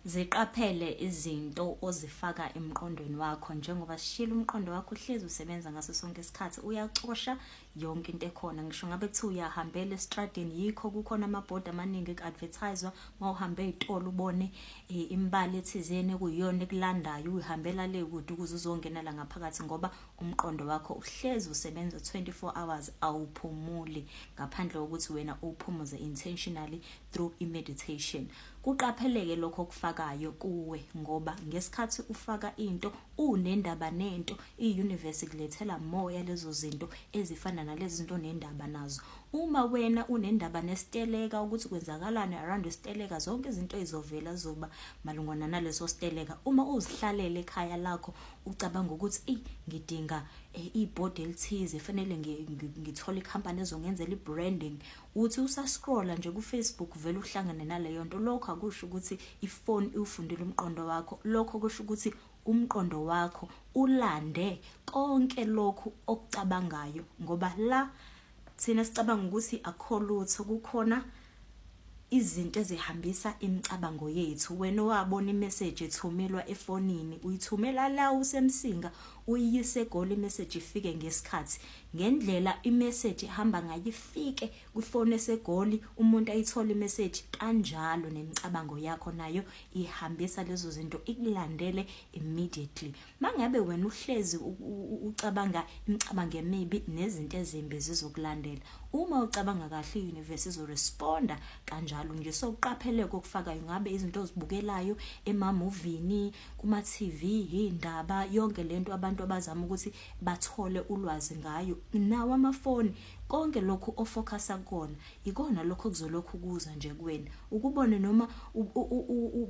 Ziqaphele izinto ozifaka emqondweni wakho. Njengoba sishilo, umqondo wakho uhlezi usebenza ngaso sonke isikhathi, uyacosha yonke into ekhona. Ngisho ngabe kuthiwa uyahambela estradini, yikho kukhona amabhodi amaningi ku-advertise-wa. Uma uhambe ey'tolo ubone imibala ethizeni ekuyiyona ekulandayo, uyihambela le kude ukuze uzongena la ngaphakathi, ngoba umqondo wakho uhlezi usebenza 24 hours, awuphumuli ngaphandle kokuthi wena uwuphumuze intentionally through i-meditation. Kuqapheleke lokho okufakayo kuwe, ngoba ngesikhathi ufaka into unendaba nento, i-universe ikulethela more yalezo zinto ezifana nalezi zinto onendaba nazo. Uma wena unendaba nesiteleka, ukuthi kwenzakalani around isiteleka, zonke izinto ey'zovela zizoba malungana naleso siteleka. Uma uzihlalele ekhaya lakho ucabanga ukuthi eyi, ngidinga ibhodi elithize, fanele ngithole ikhampani ezongenzela i-branding, uthi usascrolla nje ku-Facebook vele uhlangane naleyo nto. Lokho akusho ukuthi ifoni iwufundile umqondo wakho, lokho kusho ukuthi umqondo wakho ulande konke lokhu okucabangayo, ngoba la thina sicabanga ukuthi akukho lutho, kukhona izinto ezihambisa imicabango yethu. Wena owabona imessage ethumelwa efonini, uyithumela la useMsinga, uyiyise eGoli, imessage ifike ngesikhathi. Ngendlela imessage ihamba ngayo ifike kwifoni eseGoli, umuntu ayithole imessage kanjalo, nemicabango yakho nayo ihambisa lezo zinto, ikulandele immediately. Mangabe wena uhlezi ucabanga imicabango emibi, nezinto ezimbi zizokulandela. Uma ucabanga kahle, i-universe izoresponda kanjalo nje. So uqaphele kokufakayo, ngabe izinto ozibukelayo emamuvini, kuma-TV, iy'ndaba, yonke lento abantu abazama ukuthi bathole ulwazi ngayo, nawo amafoni, konke lokhu ofocusa kukona, ikona lokho kuzolokhu kuza nje kuwena ukubone. Noma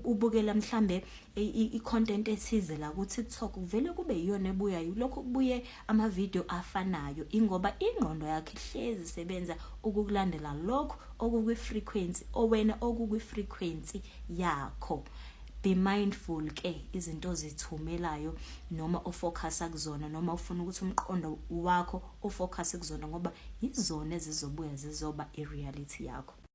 ubukela mhlambe i-content ethize la ku-TikTok, kuvele kube iyona ebuyayo, lokho kubuye amavidiyo afanayo, ingoba ingqondo yakho ihlezi isebenza ukukulandela lokho okukwi-frequency owena okukwi-frequency yakho. Be mindful ke izinto ozithumelayo noma ofocusa kuzona noma ufuna ukuthi umqondo wakho ufocus kuzona, ngoba yizona ezizobuya zizoba i-reality yakho.